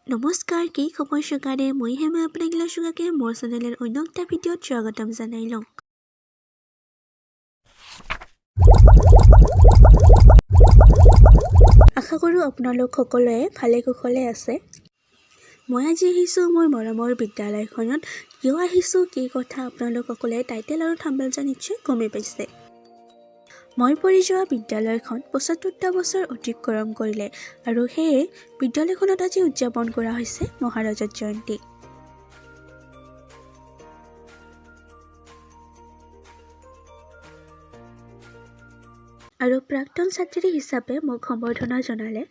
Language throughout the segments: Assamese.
নমস্কাৰ, কি খবৰ চুগাৰে? মই হেমা, আপোনাগিলা চুগাকে মোৰ চেনেলৰ অন্য এটা ভিডিঅ'ত স্বাগতম জনাইলোঁ। আশা কৰোঁ আপোনালোক সকলোৱে ভালে কুশলে আছে। মই আজি আহিছোঁ মোৰ মৰমৰ বিদ্যালয়খনত। কিয় আহিছোঁ, কি কথা, আপোনালোক সকলোৱে টাইটেল আৰু থাম্বনেইল চাই নিশ্চয় গমেই পাইছে। মই পঢ়ি যোৱা বিদ্যালয়খন 75টা বছৰ অতিক্ৰম কৰিলে আৰু সেয়ে বিদ্যালয়খনত আজি উদযাপন কৰা হৈছে মহাৰজত জয়ন্তী। আৰু প্ৰাক্তন ছাত্ৰী হিচাপে মোক সম্বৰ্ধনা জনালে।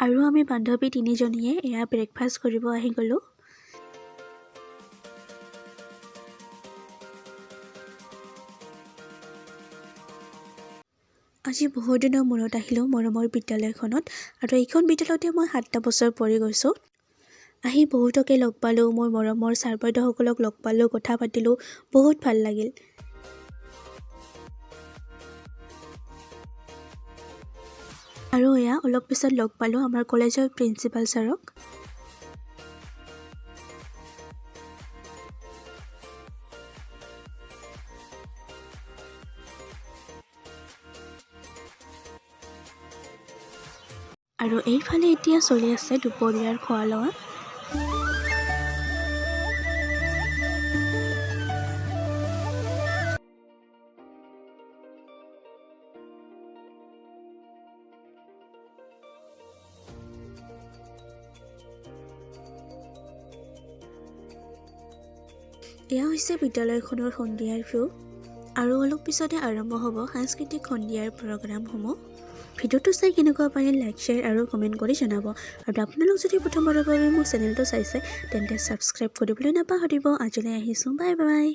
আৰু আমি বান্ধৱী তিনিজনীয়ে এয়া ব্ৰেকফাষ্ট কৰিব আহি গ'লোঁ। আজি বহুত দিনৰ মূৰত আহিলোঁ মৰমৰ বিদ্যালয়খনত আৰু এইখন বিদ্যালয়তে মই 7টা বছৰ পঢ়ি গৈছোঁ। আহি বহুতকে লগ পালোঁ, মোৰ মৰমৰ ছাৰ বাইদেউসকলক লগ পালোঁ, কথা পাতিলোঁ, বহুত ভাল লাগিল। আৰু এয়া অলপ পিছত লগ পালোঁ আমাৰ কলেজৰ প্ৰিন্সিপাল ছাৰক। আৰু এইফালে এতিয়া চলি আছে দুপৰীয়াৰ খোৱা লোৱা। এয়া হৈছে বিদ্যালয়খনৰ সন্ধিয়াৰ ভিউ আৰু অলপ পিছতে আৰম্ভ হ'ব সাংস্কৃতিক সন্ধিয়াৰ প্ৰগ্ৰামসমূহ। ভিডিঅ'টো চাই কেনেকুৱা পালে লাইক, শ্বেয়াৰ আৰু কমেণ্ট কৰি জনাব। আৰু আপোনালোক যদি প্ৰথমবাৰৰ বাবে মোৰ চেনেলটো চাইছে, তেন্তে ছাবস্ক্ৰাইব কৰিবলৈ নাপাহৰিব। আজিলৈ আহিছোঁ, বাই বাই।